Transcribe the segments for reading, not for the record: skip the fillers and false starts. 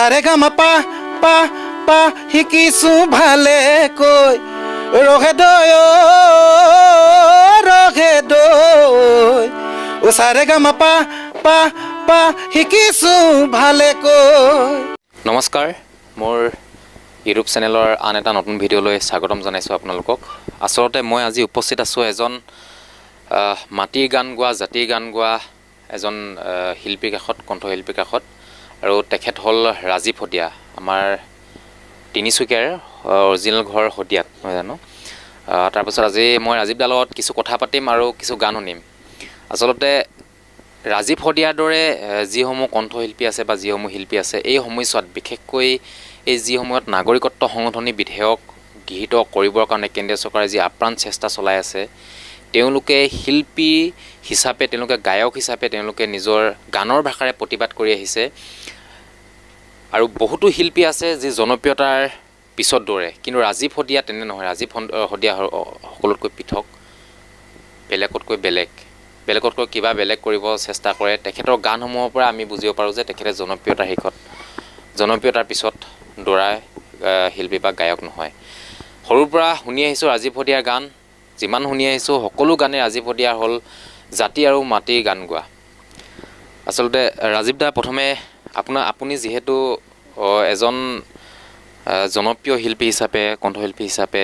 সাৰে গা মা পা পা পা শিকিছোঁ ভালেকৈ, ৰহে দৈ ৰহে দৈ, ও সাৰে গা মা পা পা পা শিকিছোঁ ভালেকৈ। নমস্কাৰ, মোৰ ইউটিউব চেনেলৰ আন এটা নতুন ভিডিঅ'লৈ স্বাগতম জনাইছোঁ আপোনালোকক। আচলতে মই আজি উপস্থিত আছোঁ এজন মাটিৰ গান গোৱা, জাতিৰ গান গোৱা এজন শিল্পীৰ কাষত, কণ্ঠশিল্পীৰ কাষত, আৰু তেখেত হ'ল ৰাজীৱ শদিয়া। আমাৰ তিনিচুকীয়াৰ, অৰিজিনেল ঘৰ শদিয়াত, নহয় জানো? তাৰপাছত আজি মই ৰাজীৱ দাৰ লগত কিছু কথা পাতিম আৰু কিছু গান শুনিম। আচলতে ৰাজীৱ শদিয়াৰ দৰে যিসমূহ কণ্ঠশিল্পী আছে বা যিসমূহ শিল্পী আছে, এই সময়ছোৱাত বিশেষকৈ এই যি সময়ত নাগৰিকত্ব সংশোধনী বিধেয়ক গৃহীত কৰিবৰ কাৰণে কেন্দ্ৰীয় চৰকাৰে যি আপ্ৰাণ চেষ্টা চলাই আছে, তেওঁলোকে শিল্পী হিচাপে, তেওঁলোকে গায়ক হিচাপে তেওঁলোকে নিজৰ গানৰ ভাষাৰে প্ৰতিবাদ কৰি আহিছে। আৰু বহুতো শিল্পী আছে যি জনপ্ৰিয়তাৰ পিছত দৌৰে, কিন্তু ৰাজীৱ শদিয়া তেনে নহয়। ৰাজীৱ শদিয়া সকলোতকৈ পৃথক, বেলেগতকৈ বেলেগ, বেলেগতকৈ কিবা বেলেগ কৰিব চেষ্টা কৰে। তেখেতৰ গানসমূহৰ পৰা আমি বুজিব পাৰোঁ যে তেখেতে জনপ্ৰিয়তাৰ শেষত, জনপ্ৰিয়তাৰ পিছত দৌৰা শিল্পী বা গায়ক নহয়। সৰুৰ পৰা শুনি আহিছোঁ ৰাজীৱ শদিয়াৰ গান, যিমান শুনি আহিছোঁ সকলো গানেই ৰাজীৱ শদিয়াৰ হ'ল জাতি আৰু মাটিৰ গান গোৱা। আচলতে ৰাজীৱ দা, প্ৰথমে আপুনি যিহেতু এজন জনপ্ৰিয় শিল্পী হিচাপে, কণ্ঠশিল্পী হিচাপে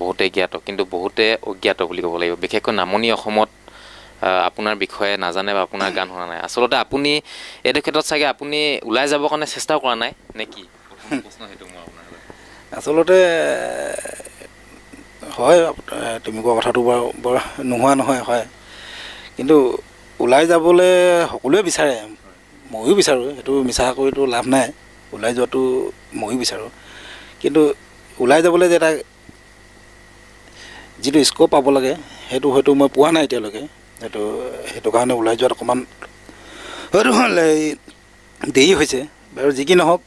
বহুতে জ্ঞাত, কিন্তু বহুতে অজ্ঞাত বুলি ক'ব লাগিব। বিশেষকৈ নামনি অসমত আপোনাৰ বিষয়ে নাজানে বা আপোনাৰ গান শুনা নাই। আচলতে আপুনি এইটো ক্ষেত্ৰত চাগে আপুনি ওলাই যাবৰ কাৰণে চেষ্টাও কৰা নাই নে কি? প্ৰথম প্ৰশ্ন সেইটো মোৰ আপোনাৰ। আচলতে হয়, তুমি কোৱা কথাটো বাৰু বৰ নোহোৱা নহয়, হয়। কিন্তু ওলাই যাবলৈ সকলোৱে বিচাৰে, ময়ো বিচাৰোঁ, সেইটো মিছা কৰিতো লাভ নাই। ওলাই যোৱাটো ময়ো বিচাৰোঁ, কিন্তু ওলাই যাবলৈ যে এটা যিটো স্ক'প পাব লাগে, সেইটো হয়তো মই পোৱা নাই এতিয়ালৈকে। সেইটো কাৰণে ওলাই যোৱাত অকণমান হয়তো এই দেৰি হৈছে। বাৰু যি কি নহওক,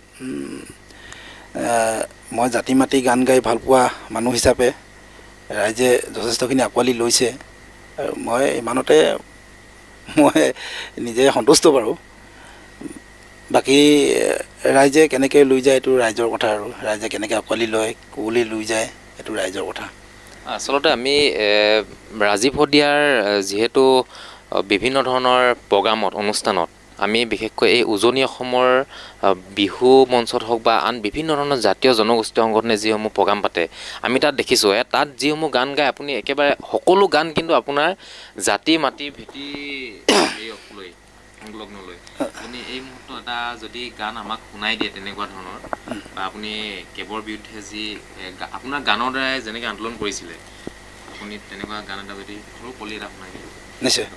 মই জাতি মাটি গান গাই ভাল পোৱা মানুহ হিচাপে ৰাইজে যথেষ্টখিনি আঁকোৱালি লৈছে, আৰু মই ইমানতে মই নিজে সন্তুষ্ট বাৰু। বাকী ৰাইজে কেনেকৈ লৈ যায় এইটো ৰাইজৰ কথা, আৰু ৰাইজে কেনেকৈ আঁকোৱালি লয়, ক'লৈ লৈ যায় এইটো ৰাইজৰ কথা। আচলতে আমি ৰাজীৱ শদিয়াৰ যিহেতু বিভিন্ন ধৰণৰ প্ৰগ্ৰামত, অনুষ্ঠানত আমি বিশেষকৈ এই উজনি অসমৰ বিহু মঞ্চত হওক বা আন বিভিন্ন ধৰণৰ জাতীয় জনগোষ্ঠীয় সংগঠনে যিসমূহ প্ৰগ্ৰাম পাতে, আমি তাত দেখিছোঁ, তাত যিসমূহ গান গায় আপুনি, একেবাৰে সকলো গান কিন্তু আপোনাৰ জাতি মাটি ভেটি লৈ সংলগ্ন লৈ। আপুনি এই মুহূৰ্তত এটা যদি গান আমাক শুনাই দিয়ে তেনেকুৱা ধৰণৰ, বা আপুনি কেবৰ বিৰুদ্ধে যি আপোনাৰ গানৰ দ্বাৰাই যেনেকৈ আন্দোলন কৰিছিলে, আপুনি তেনেকুৱা গান এটা যদি সৰু কলি এটা শুনাই দিয়ে। নিশ্চয়,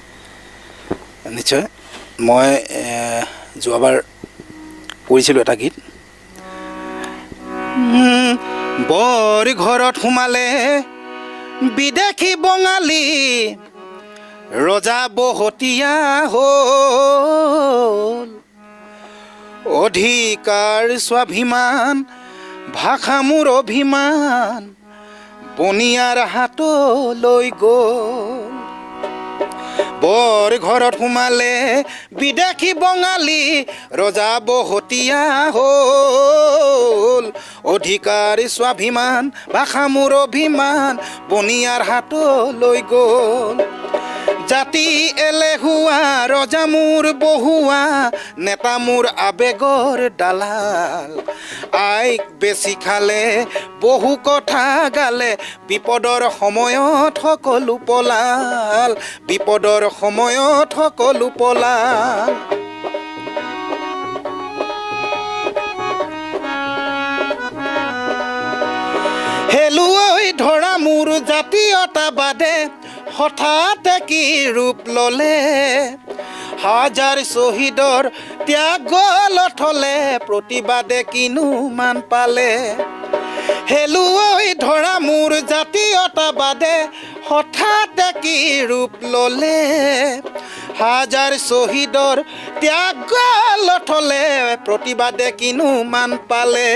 নিশ্চয়। মই যোৱাবাৰ কৰিছিলোঁ এটা গীত। বৰ ঘৰত সোমালে বিদেশী বঙালী, ৰজা বহতীয়া হ'ল। অধিকাৰ স্বাভিমান ভাষা মোৰ অভিমান, বনিয়াৰ হাতলৈ গ'ল। বৰ ঘৰত সোমালে বিদেশী বঙালী, ৰজা বহতীয়া হ'ল। অধিকাৰ স্বাভিমান ভাষা মোৰ অভিমান, বনিয়াৰ হাতলৈ গ'ল। জাতি এলেহুৱা ৰজা মোৰ বহুৱা, নেতা মোৰ আৱেগৰ দালাল। আইক বেছি খালে বহু কথা গালে, বিপদৰ সময়ত সকলো পলাল, বিপদৰ সময়ত সকলো পলাল। হেলুৱৈ ধৰা মোৰ জাতীয়তাবাদে হঠাতে কি ৰূপ ল'লে, হাজাৰ শ্বহীদৰ ত্যাগ গ'ল থলে, প্ৰতিবাদে কিনো মান পালে। হেলুৱৈ ধৰা মোৰ জাতীয়তাবাদে হঠাতে কি ৰূপ ল'লে, হাজাৰ শ্বহীদৰ ত্যাগ গ'ল থলে, প্ৰতিবাদে কিনো মান পালে।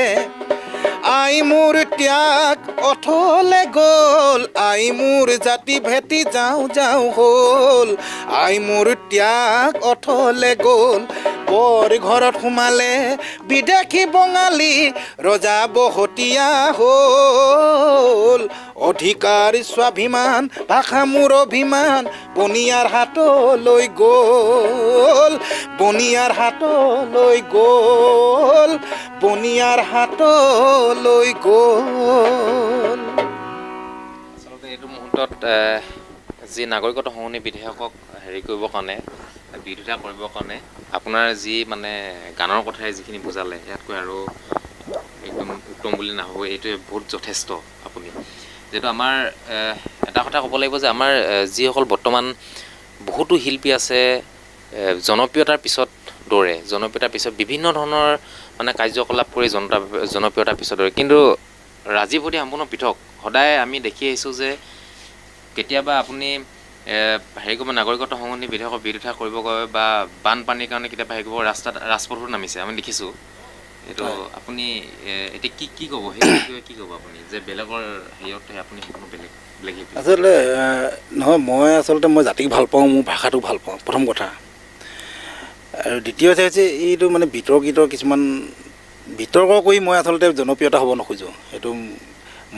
I মোৰ ত্যাগ অথলে গ'ল, I মোৰ জাতি ভেটি যাওঁ যাওঁ হ'ল, I মোৰ ত্যাগ অথলে গ'ল। বৰ ঘৰত সোমালে বিদেশী বঙালী, ৰজা বহতীয়া হ'ল। অধিকাৰ স্বাভিমান ভাষা মোৰ অভিমান, বনিয়াৰ হাতলৈ গ'ল, বনিয়াৰ হাতলৈ গ'ল, বনিয়াৰ হাতলৈ গ'ল। আচলতে এইটো মুহূৰ্তত যি নাগৰিকত্ব সংশোধনী বিধেয়কক হেৰি কৰিবৰ কাৰণে, বিৰোধিতা কৰিবৰ কাৰণে আপোনাৰ যি মানে গানৰ কথাই যিখিনি বুজালে, ইয়াতকৈ আৰু একদম উত্তম বুলি নাভাবোঁ, এইটোৱে বহুত যথেষ্ট। আপুনি যিহেতু আমাৰ এটা কথা ক'ব লাগিব যে আমাৰ যিসকল বৰ্তমান বহুতো শিল্পী আছে জনপ্ৰিয়তাৰ পিছত দৌৰে, জনপ্ৰিয়তাৰ পিছত বিভিন্ন ধৰণৰ মানে কাৰ্যকলাপ কৰি জনপ্ৰিয়তাৰ পিছত দৌৰে, কিন্তু ৰাজীৱ শদিয়া সম্পূৰ্ণ পৃথক। সদায় আমি দেখি আহিছোঁ যে কেতিয়াবা আপুনি হেৰি কৰিব, নাগৰিকত্ব সংশোধনী বিধেয়কৰ বিৰোধিতা কৰিব গৈ বা বানপানীৰ কাৰণে কেতিয়াবা হেৰি কৰিব, ৰাস্তাত ৰাজপথতো নামিছে, আমি দেখিছোঁ। এইটো আপুনি এতিয়া কি কি ক'ব, সেই বিষয়ে কি ক'ব আপুনি, যে বেলেগৰ হেৰিয়ত আপুনি সম্পূৰ্ণ বেলেগ বেলেগ? আচলতে নহয়, মই আচলতে মই জাতিক ভাল পাওঁ, মোৰ ভাষাটো ভাল পাওঁ প্ৰথম কথা। আৰু দ্বিতীয়তে হৈছে এইটো মানে বিতৰ্কিত কিছুমান বিতৰ্ক কৰি মই আচলতে জনপ্ৰিয়তা হ'ব নোখোজোঁ। সেইটো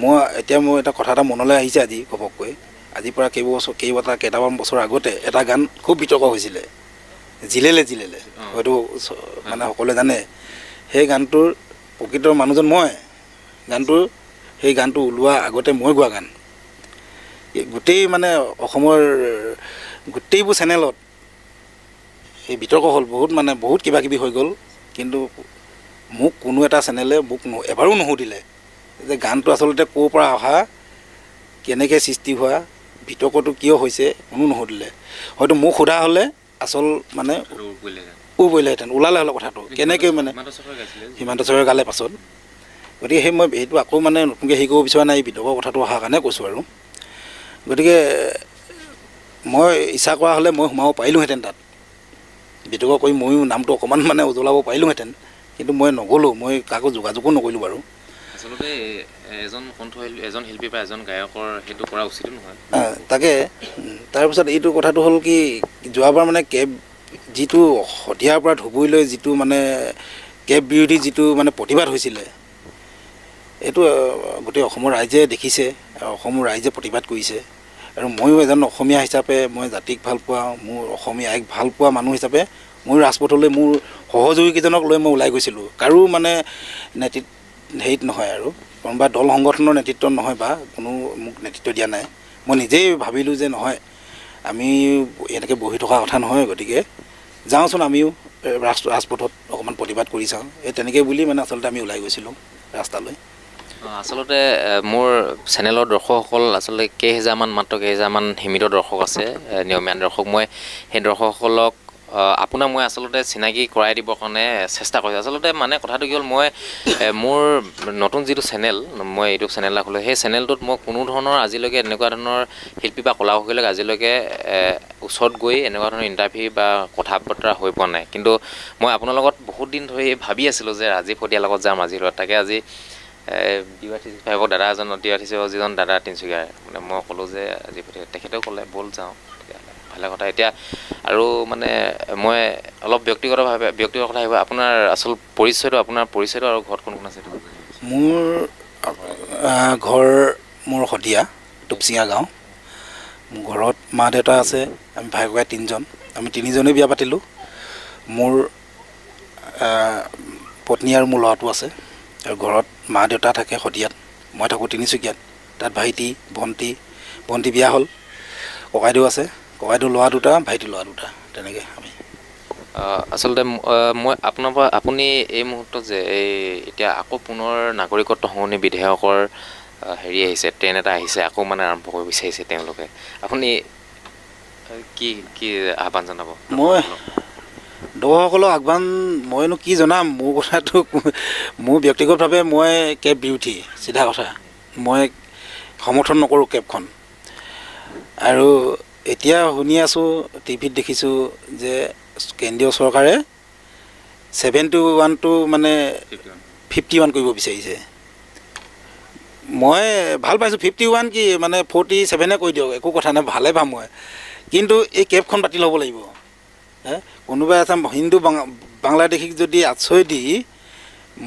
মই এতিয়া মোৰ এটা কথা এটা মনলৈ আহিছে আজি ঘপককৈ। আজিৰ পৰা কেইটামান বছৰ আগতে এটা গান খুব বিতৰ্ক হৈছিলে, জিলেলে জিলেলে, হয়তো মানে সকলোৱে জানে। সেই গানটোৰ প্ৰকৃত মানুহজন মই, গানটোৰ সেই গানটো ওলোৱা আগতে মই গোৱা গান। গোটেই মানে অসমৰ গোটেইবোৰ চেনেলত সেই বিতৰ্ক হ'ল, বহুত মানে বহুত কিবা কিবি হৈ গ'ল। কিন্তু মোক কোনো এটা চেনেলে মোক এবাৰো নুসুধিলে যে গানটো আচলতে ক'ৰ পৰা অহা, কেনেকৈ সৃষ্টি হোৱা, বিতৰ্কটো কিয় হৈছে, কোনো নুসুধিলে। হয়তো মোক সোধা হ'লে আচল মানে পৰিলেহেঁতেন, ওলালে হ'লে কথাটো কেনেকৈ মানে হিমন্ত চৰকাৰে গালে পাছত। গতিকে সেই মই সেইটো আকৌ মানে নতুনকৈ হেৰি কৰিব বিচৰা নাই, এই বিতৰ্কৰ কথাটো অহাৰ কাৰণে কৈছোঁ আৰু। গতিকে মই ইচ্ছা কৰা হ'লে মই সোমাব পাৰিলোঁহেঁতেন তাত, বিতৰ্ক কৰি ময়ো নামটো অকণমান মানে উজ্বলাব পাৰিলোঁহেঁতেন, কিন্তু মই নগ'লোঁ, মই কাকো যোগাযোগো নকৰিলোঁ বাৰু। আচলতে এজন কণ্ঠশিল্পী, এজন শিল্পী বা এজন গায়কৰ সেইটো কৰা উচিতো নহয়। তাকে তাৰপিছত এইটো কথাটো হ'ল কি, যোৱাবাৰ মানে কেব যিটো শদিয়াৰ পৰা ধুবুৰীলৈ যিটো মানে কেব বিৰোধী যিটো মানে প্ৰতিবাদ হৈছিলে, এইটো গোটেই অসমৰ ৰাইজে দেখিছে, অসমৰ ৰাইজে প্ৰতিবাদ কৰিছে। আৰু ময়ো এজন অসমীয়া হিচাপে, মই জাতিক ভাল পোৱা, মোৰ অসমীয়া আইক ভাল পোৱা মানুহ হিচাপে ময়ো ৰাজপথলৈ মোৰ সহযোগীকেইজনক লৈ মই ওলাই গৈছিলোঁ। কাৰো মানে নেতৃত্ব হেৰিত নহয় আৰু কোনোবা দল সংগঠনৰ নেতৃত্ব নহয় বা কোনো মোক নেতৃত্ব দিয়া নাই। মই নিজেই ভাবিলোঁ যে নহয়, আমি এনেকৈ বহি থকা কথা নহয়, গতিকে যাওঁচোন আমিও ৰাজপথত অকণমান প্ৰতিবাদ কৰি চাওঁ, এই তেনেকৈ বুলি মানে আচলতে আমি ওলাই গৈছিলোঁ ৰাস্তালৈ। আচলতে মোৰ চেনেলৰ দৰ্শকসকল আচলতে কেইহেজাৰমান, মাত্ৰ কেইহেজাৰমান সীমিত দৰ্শক আছে, নিয়মীয়া দৰ্শক। মই সেই দৰ্শকসকলক আপোনাক মই আচলতে চিনাকি কৰাই দিবৰ কাৰণে চেষ্টা কৰিছোঁ। আচলতে মানে কথাটো কি হ'ল, মই মোৰ নতুন যিটো চেনেল, মই ইউটিউব চেনেল এটা খোলোঁ, সেই চেনেলটোত মই কোনো ধৰণৰ আজিলৈকে এনেকুৱা ধৰণৰ শিল্পী বা কলা কুশলীক আজিলৈকে ওচৰত গৈ এনেকুৱা ধৰণৰ ইণ্টাৰভিউ বা কথা বতৰা হৈ পোৱা নাই। কিন্তু মই আপোনাৰ লগত বহুত দিন ধৰি ভাবি আছিলোঁ যে ৰাজীৱ শদিয়াৰ লগত যাম আজি লগত। তাকে আজি ডি ৱাই 365ৰ দাদা এজন, ডি ৱাই 365ৰ যিজন দাদা তিনিচুকীয়াৰ, মানে মই ক'লোঁ যে ৰাজীৱ শদিয়া, তেখেতেও ক'লে ব'ল যাওঁ, তেতিয়াহ'লে ভালে কথা। এতিয়া আৰু মানে মই অলপ ব্যক্তিগতভাৱে ব্যক্তিগত কথা আহিব, আপোনাৰ আচল পৰিচয়টো, আপোনাৰ পৰিচয়টো আৰু ঘৰত কোন কোন আছে? মোৰ ঘৰ মোৰ শদিয়া টুপচিঙা গাঁও। মোৰ ঘৰত মা দেউতা আছে, আমি ভাই ককাই তিনিজন, আমি তিনিজনেই বিয়া পাতিলোঁ। মোৰ পত্নী আৰু মোৰ ল'ৰাটো আছে। আৰু ঘৰত মা দেউতা থাকে শদিয়াত, মই থাকোঁ তিনিচুকীয়াত। তাত ভাইটি ভণ্টি, ভণ্টি বিয়া হ'ল, ককাইদেউ আছে, ককাইদেউ ল'ৰা দুটা, ভাইটি ল'ৰা দুটা, তেনেকৈ আমি। আচলতে মই আপোনাৰ পৰা, আপুনি এই মুহূৰ্তত যে এই এতিয়া আকৌ পুনৰ নাগৰিকত্ব সংশোধনী বিধেয়কৰ হেৰি আহিছে, ট্ৰেইন এটা আহিছে, আকৌ মানে আৰম্ভ কৰিব বিচাৰিছে তেওঁলোকে, আপুনি কি কি আহ্বান জনাব? মই দৰ্শকসকলক আহ্বান মইনো কি জনাম, মোৰ কথাটো মোৰ ব্যক্তিগতভাৱে মই কেব বিৰোধী, চিধা কথা, মই সমৰ্থন নকৰোঁ কেবখন। আৰু এতিয়া শুনি আছোঁ, টিভিত দেখিছোঁ যে কেন্দ্ৰীয় চৰকাৰে 71টো মানে 51 কৰিব বিচাৰিছে। মই ভাল পাইছোঁ, 51 কি মানে 47 কৰি দিয়ক, একো কথা নাই, ভালে পাম মই। কিন্তু এই কেবখন বাতিল হ'ব লাগিব। কোনোবা এটা হিন্দু বাংলাদেশীক যদি আশ্ৰয় দি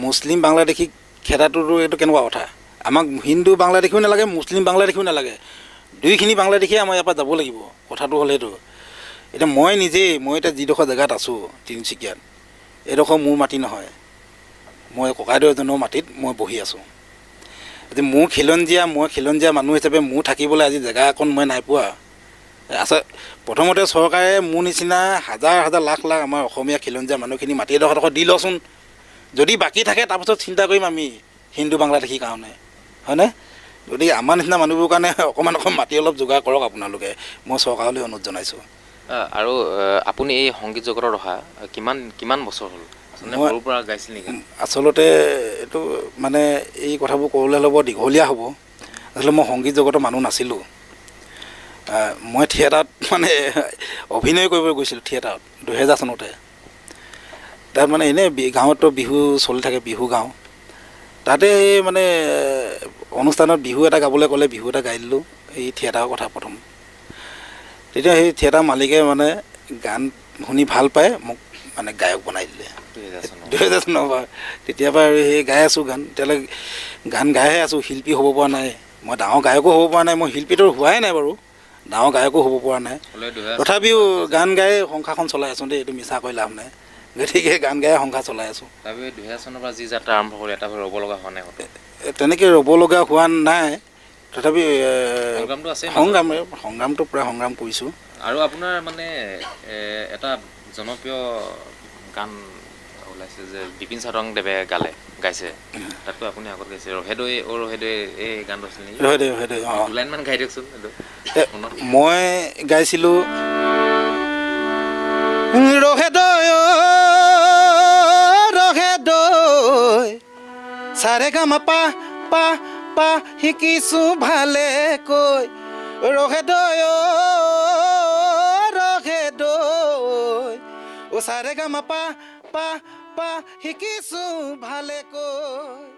মুছলিম বাংলাদেশীক খেদাটোতো এইটো কেনেকুৱা কথা? আমাক হিন্দু বাংলাদেশীও নালাগে, মুছলিম বাংলাদেশীও নালাগে, দুইখিনি বাংলাদেশীয়ে আমাৰ ইয়াৰ পৰা যাব লাগিব। কথাটো হ'ল সেইটো। এতিয়া মই নিজেই, মই এতিয়া যিডোখৰ জেগাত আছোঁ তিনিচুকীয়াত, এইডোখৰ মোৰ মাটি নহয়, মই ককাইদেউ এজনৰ মাটিত মই বহি আছোঁ। আজি মোৰ খিলঞ্জীয়া, মই খিলঞ্জীয়া মানুহ হিচাপে মোৰ থাকিবলৈ আজি জেগা অকণ মই নাই পোৱা। আচ্ছা, প্ৰথমতে চৰকাৰে মোৰ নিচিনা হাজাৰ হাজাৰ লাখ লাখ আমাৰ অসমীয়া খিলঞ্জীয়া মানুহখিনি মাটি এডোখৰ এডোখৰ দি লওঁচোন, যদি বাকী থাকে তাৰপাছত চিন্তা কৰিম আমি হিন্দু বাংলাদেশীৰ কাৰণে, হয়নে? গতিকে আমাৰ নিচিনা মানুহবোৰৰ কাৰণে অকণমান অকণ মাটি অলপ যোগাৰ কৰক আপোনালোকে, মই চৰকাৰলৈ অনুৰোধ জনাইছোঁ। আৰু আপুনি এই সংগীত জগতত অহা কিমান কিমান বছৰ হ'ল? সৰুৰ পৰা গাইছিল নেকি? আচলতে এইটো মানে এই কথাবোৰ ক'বলৈ হ'লে বৰ দীঘলীয়া হ'ব। আচলতে মই সংগীত জগতৰ মানুহ নাছিলোঁ। মই থিয়েটাৰত মানে অভিনয় কৰিব গৈছিলোঁ থিয়েটাৰত 2000 চনতে। তাত মানে এনেই গাঁৱততো বিহু চলি থাকে, বিহু গাওঁ, তাতে মানে অনুষ্ঠানত বিহু এটা গাবলৈ ক'লে বিহু এটা গাই দিলোঁ। এই থিয়েটাৰৰ কথা প্ৰথম। তেতিয়া সেই থিয়েটাৰ মালিকে মানে গান শুনি ভাল পাই মোক মানে গায়ক বনাই দিলে 2000 চনৰ পৰা। তেতিয়াৰ পৰা আৰু সেই গাই আছোঁ গান, এতিয়ালৈকে গান গাইহে আছোঁ, শিল্পী হ'ব পৰা নাই। মই ডাঙৰ গায়কো হ'ব পৰা নাই, মই শিল্পীতো হোৱাই নাই বাৰু, ডাঙৰ গায়কো হ'ব পৰা নাই, তথাপিও গান গাই সংসাৰখন চলাই আছোঁ দেই, এইটো মিছা কৈ লাভ নাই। গতিকে গান গাই সংসাৰ চলাই আছোঁ। 2000 চনৰ পৰা যি যাত্ৰা আৰম্ভ কৰি এটা ৰ'ব লগা হোৱা নাই? তেনেকৈ ৰ'ব লগা হোৱা নাই, তথাপি সংগ্ৰাম, সংগ্ৰামটো পূৰা সংগ্ৰাম কৰিছোঁ। আৰু আপোনাৰ মানে এটা জনপ্ৰিয় গান ওলাইছে যে বিপিন চাৰংদেৱে গালে, গাইছে, তাতকৈ আপুনি আগত গাইছে ৰহেদৈ অ ৰহেদৈ, এই গানটো আছিল নেকি? ৰহেদৈ, ৰহেদৈ, অঁ, দুলাইনমান গাই দিয়কচোন এইটো। মই গাইছিলোঁ ৰহেদৈ ৰহেদৈ চাৰে গামা পা পা পা শিকিছোঁ ভালেকৈ, ৰহেদৈ ৰহেদৈ অ চাৰে গামা পা পা পা শিকিছোঁ ভালেকৈ।